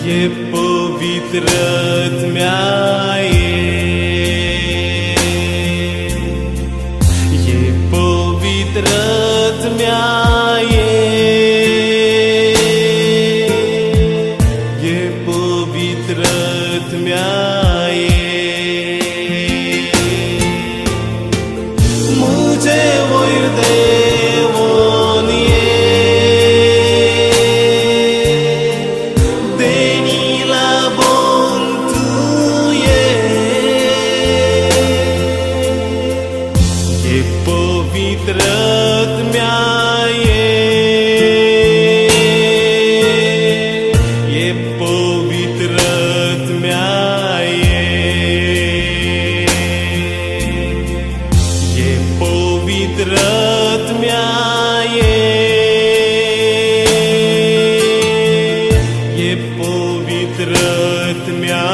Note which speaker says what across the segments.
Speaker 1: ये पवित्र आत्म्याये, ये पवित्र आत्म्याये, ये पवित्र आत्म्याये। मुझे वयर देवोन ये, देनीला बोंतुये, ये पवित्र आत्म्याये, ये पवित्र आत्म्याये, ये पवित्र आत्म्याये, ये पवित्र आत्म्याये।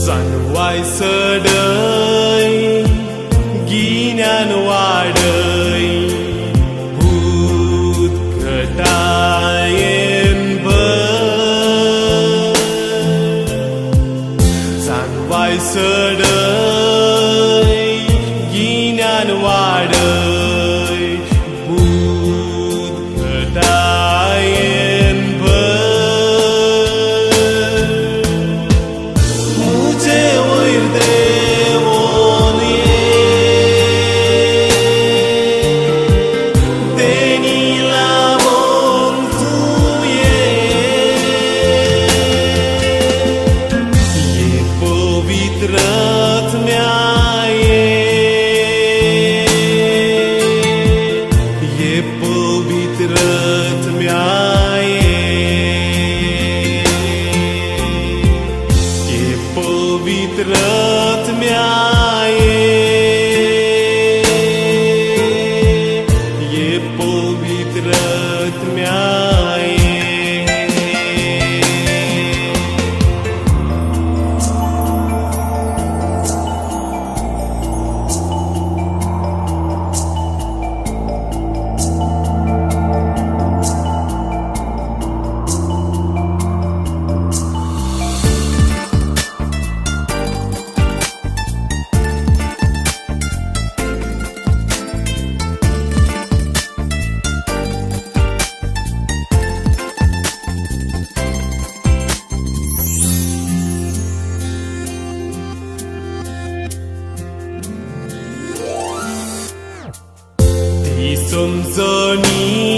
Speaker 1: जानवाय सडय गिन्यान वाडय, भूत घटायेन भर। जानवाय सडय गिन्यान वाडय, भूत घटायेन भर। मुझे वयर देवोन ये, देनीला बोंतुये, ये पवित्र आत्म्याये, ये पवित्र आत्म्याये, ये पवित्र आत्म्याये, ये पवित्र आत्म्याये। ती समजणी